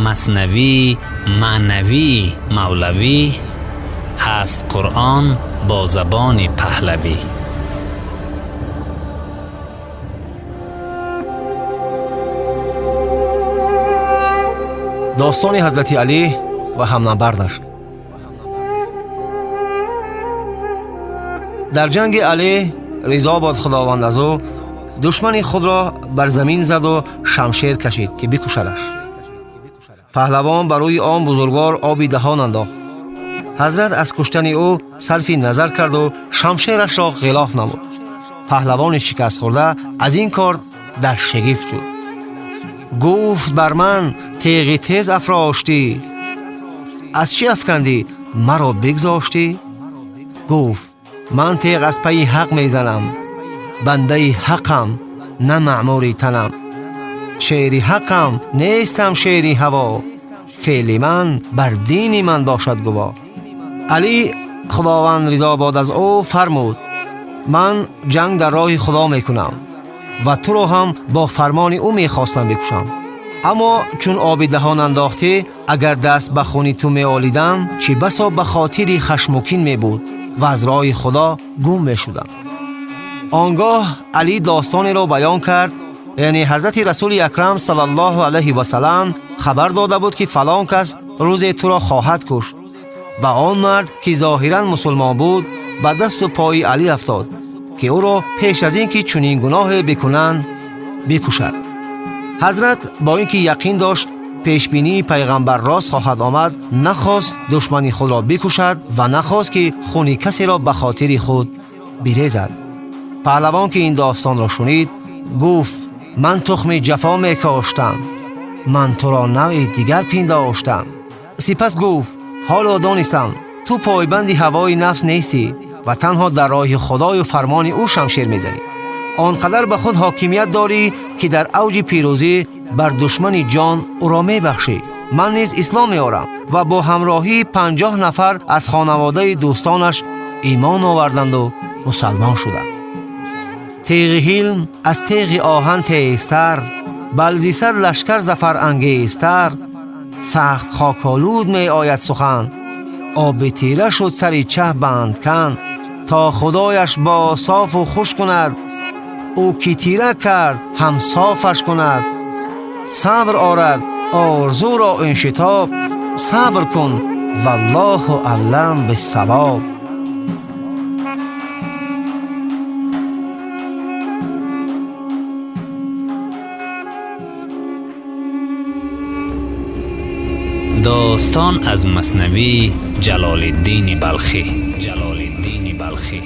Маснавии маънавии Мавлавӣ ҳаст Қуръон бо забони паҳлавӣ. Достони Ҳазрати Алӣ ва ҳамнабардаш. Дар ҷанги Алӣ, ризо бод Худованд аз ӯ, душмани худро бар замин заду шамшер кашид, ки бикушадаш. Паҳлавон ба рӯи он бузургвор оби даҳон андохт. Ҳазрат аз куштани ӯ сарфи назар карду шамшерашро ғилоф намуд. Паҳлавони шикастхӯрда аз ин кор дар шигифт шуд. Гуфт: бар ман теғи тез афроштӣ, аз чӣ афкандӣ, маро бигзоштӣ? Гуфт: ман теғ аз пайи ҳақ мезанам, бандаи ҳақам, на маъмури танам. Шери ҳақам, нестам шери ҳаво, феъли ман бар дини ман бошад гуво. Алӣ, Худованд ризо бод аз ӯ, фармуд: ман ҷанг дар роҳи Худо мекунам ва туро ҳам бо фармони ӯ мехостам бикушам. Аммо чун оби даҳон андохтӣ, агар даст ба хуни ту меолидам, чӣ басо ба хотири хашмукин мебуд ва аз роҳи Худо гум мешудам. Он гоҳ Алӣ достонеро баён кард, яъне Ҳазрати Расули Акрам саллаллоҳу алайҳи васалам хабар дода буд, ки фалон кас рӯзе туро хоҳад кушт. Ва он мард, ки зоҳиран мусулмон буд, ба дасту пои Алӣ афтод, ки ӯро пеш аз ин ки чунин гуноҳе бикунанд бикушад. Ҳазрат бо ин ки яқин дошт пешбинии пайғамбар рост хоҳад омад, нахост душмани худро бикушад ва нахост, ки хуни касеро ба хотири худ бирезад. Паҳлавон ки ин достонро шунид, гуфт: ман тухми ҷафо мекоштам, ман туро навъи дигар пиндоштам. Сипас гуфт: ҳоло донистам, ту пойбанди ҳавои нафс нестӣ ва танҳо дар роҳи Худою фармони ӯ шамшер мезанӣ. Он қадар ба худ ҳокимият дорӣ, ки дар авҷи пирӯзӣ бар душмани ҷон ӯро мебахшӣ. Ман низ ислом меорам. Ва бо ҳамроҳии 50 нафар аз хонаводаи дӯстонаш имон оварданду мусалмон шуданд. Теғи ҳилм аз теғи оҳан тезтар, балзи сар лашкар зафарангезтар, сахт хоколуд меояд сухан, оби тира шуд сари чаҳ бандкан, то Худояш бо софу хуш кунад, ӯ ки тира кард ҳам софаш кунад. Сабр орад орзуро ин шитоб, сабр кун, валлоҳу аълам биссавоб. Достон аз Маснавии Ҷалолиддини Балхӣ. Ҷалолиддини Балхӣ.